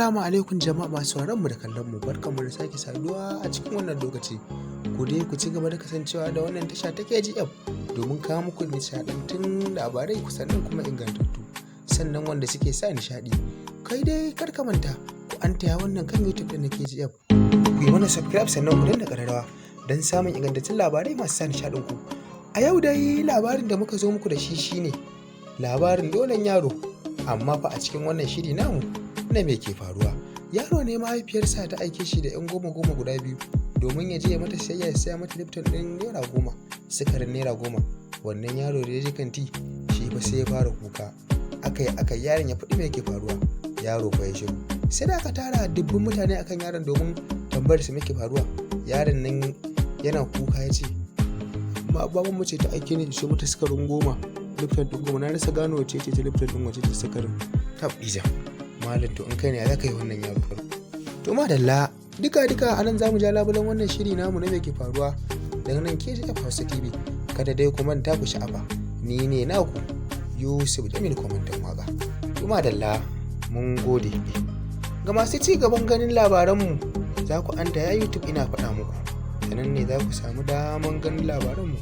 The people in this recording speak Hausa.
Assalamu alaikum jama'a masu sauraron mu da kallon mu, barkanmu da sake saduwa a cikin wannan lokaci. Ku dai ku ci gaba da kasancewa da wannan tasha ta KGF domin kawo muku nishaɗantun labarai sannan kuma ingantattu, sannan wanda suke sa nishaɗi. Kai dai kar ka manta ku an taya wannan kan YouTube ɗin na KGF. Ku yi mana subscribe sannan ku danna ƙararrawa don samun ingantattun labarai masu sa nishaɗin ku. A yau dai labarin da muka zo muku da shi shine labarin dolan yaro, amma fa a cikin wannan shiri namu na Me Ke Faruwa. Yaro ne mahaifiyarsa ta aike shi da 'yan goma goma guda biyu domin ya je ya mata sayayya, ya saya mata Lipton ɗin naira 10, sukarin naira 10. Wannan yaro da ya je kanti, shi fa sai ya fara kuka. Aka yi aka yaron ya faɗi me ke faruwa, yaro fa ya shiru. Sai da aka tara dubbin mutane akan yaron domin tambayar su me ke faruwa. Yaron nan yana kuka ya ce, "Baban mu ce ta aike ni in siyo mata sukarin 10, Lipton ɗin 10. Na rasa gano wace ce ta Lipton ɗin, wace ce sukarin." Tab ɗijan malam, to in kai ne ya zaka yi wannan yaro? To madalla, duka duka anan zamu ja labulen wannan shiri namu na Me Ke Faruwa daga nan KGF Hausa TV. Kada dai ku manta ku sha'afa, ni ne naku Yusuf Jamil kwamantan waka. To madalla, mun gode. Ga masu ci gaban ganin labaranmu, za ku an ya YouTube, ina faɗa muku, sanan ne za ku samu daman ganin labaranmu.